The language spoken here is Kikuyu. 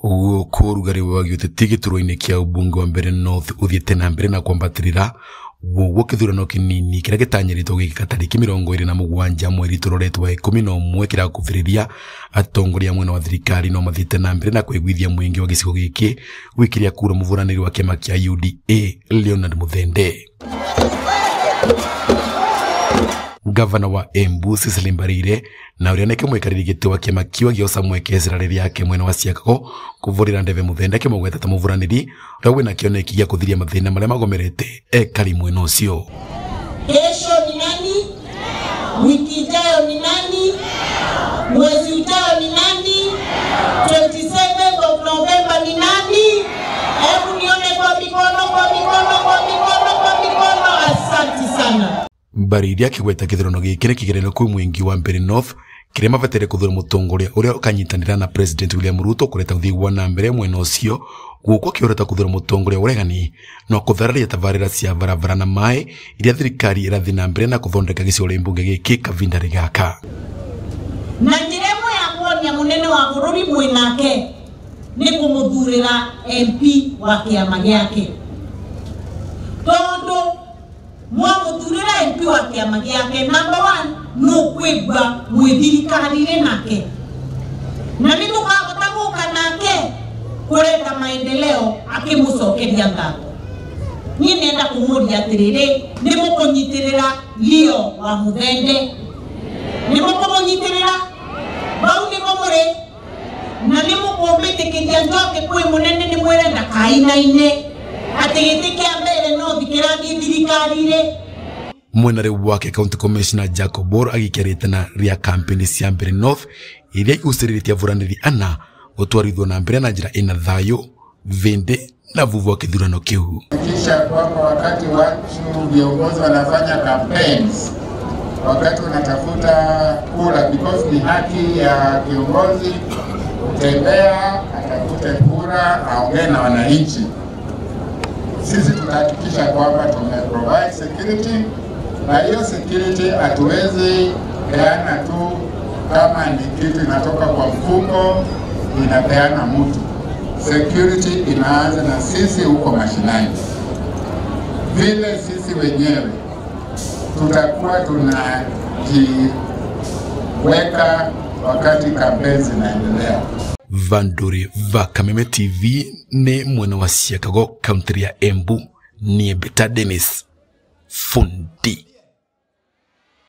Gũkũ ũrugarĩ wa gĩũteti gĩturwa-inĩ kĩa ũmbunge wa Mbeere North ũthiĩte na mbere na kwambatĩrĩra gũguo kĩthurano kĩnini kĩrĩa gĩtanyĩrĩtwo gwĩkĩka tarĩki 27 mweri tũroretwo wa 11 kĩrakuhĩrĩria. Atongoria mwena wa thirikari no mathiĩte na mbere na kũiguithia mũingĩ wa gĩcigo gĩkĩ gwĩkĩria kura mũvũranĩri wa kĩama kĩa UDA Leonard Muthende. Gavana wa Embu Cecily Mbarire na ũrĩa nĩke mwikarĩri gĩtĩ wa kĩama kĩu agĩoca mweke icera rĩake mwena wa Siakago kũvũrĩra ndebe Muthende akĩmũgweta ta mũvũranĩri ũrĩa wĩna kĩoneki gĩa kũthiria mathĩna marĩa magomerete ekari mwena ũcio. Kesho ni nani? Wiki ijayo ni nani? Mwezi ujao ni nani? 27 of November ni nani? Hebu nione kwa mikono, kwa mikono, kwa mikono, kwa mikono. Asante sana. Mbarire akĩgweta kĩthurano gĩkĩ nĩ kĩgeranio kwĩ mũingĩ wa Mbeere North kĩrĩa mabataire kũthura mũtongoria ũrĩa ũkanyitanĩra na President William Ruto kũreta ũthii wa na mbere mwena ũcio, gũkũ akĩhoreta kũthura mũtongoria wa ũregani na kũthararia tabarĩra cia barabara na maĩ iria thirikari ĩrathiĩ na mbere na kũthondeka gĩcigo rĩa mbunge gĩkĩ kavinda gaka. Na njĩra ĩmwe ya kuonia mũnene wa bũrũri mwĩnake nĩ kũmũthurĩra MP wa kĩama gĩake, tondũ mwamuthurira MP wa kĩama gĩake number 1 no kwĩgua mwĩ thirikari-inĩ nake, na nĩ tũkahota gũka nake kũreta maendeleo akĩmũcokeria ngatho. Niĩ nenda kũmũria atĩrĩrĩ, nĩ mũkũnyitĩrĩra Leo wa Muthende? Nĩ mũkũmũnyitĩrĩra? Bau nĩmo mũrĩ? Na nĩ mũkũmĩtĩkĩria njoke kwĩ mũnene nĩ mwĩre ndakainaine atĩ gĩtĩ kĩa mbere no kĩrathiĩ thirikari-inĩ. Mwena rĩu wake County Commissioner Jacob Bor agĩkĩrĩte na rĩa kampeni cia Mbeere North iria igucĩrĩrĩtie avuranĩri ana gũtwarithwo na mbere na njĩra ĩna thayũ vĩndĩ na vuvu wa kĩthurano kĩu. Kisha kwamba wakati watu viongozi wanafanya campaigns, wakati wanatafuta kura, because ni haki ya kiongozi kutembea atafute kura aongee na wananchi. Sisi tutahakikisha kwamba tume provide security, na hiyo security hatuwezi peana tu kama ni kitu inatoka kwa mfuko inapeana mtu. Security inaanza na sisi huko mashinani. Vile sisi wenyewe tutakuwa tunajiweka wakati kampeni zinaendelea. Vanduri va Kameme TV ni mwena wa Siakago, kaunti ya Embu, ni Beta Dennis Fundi.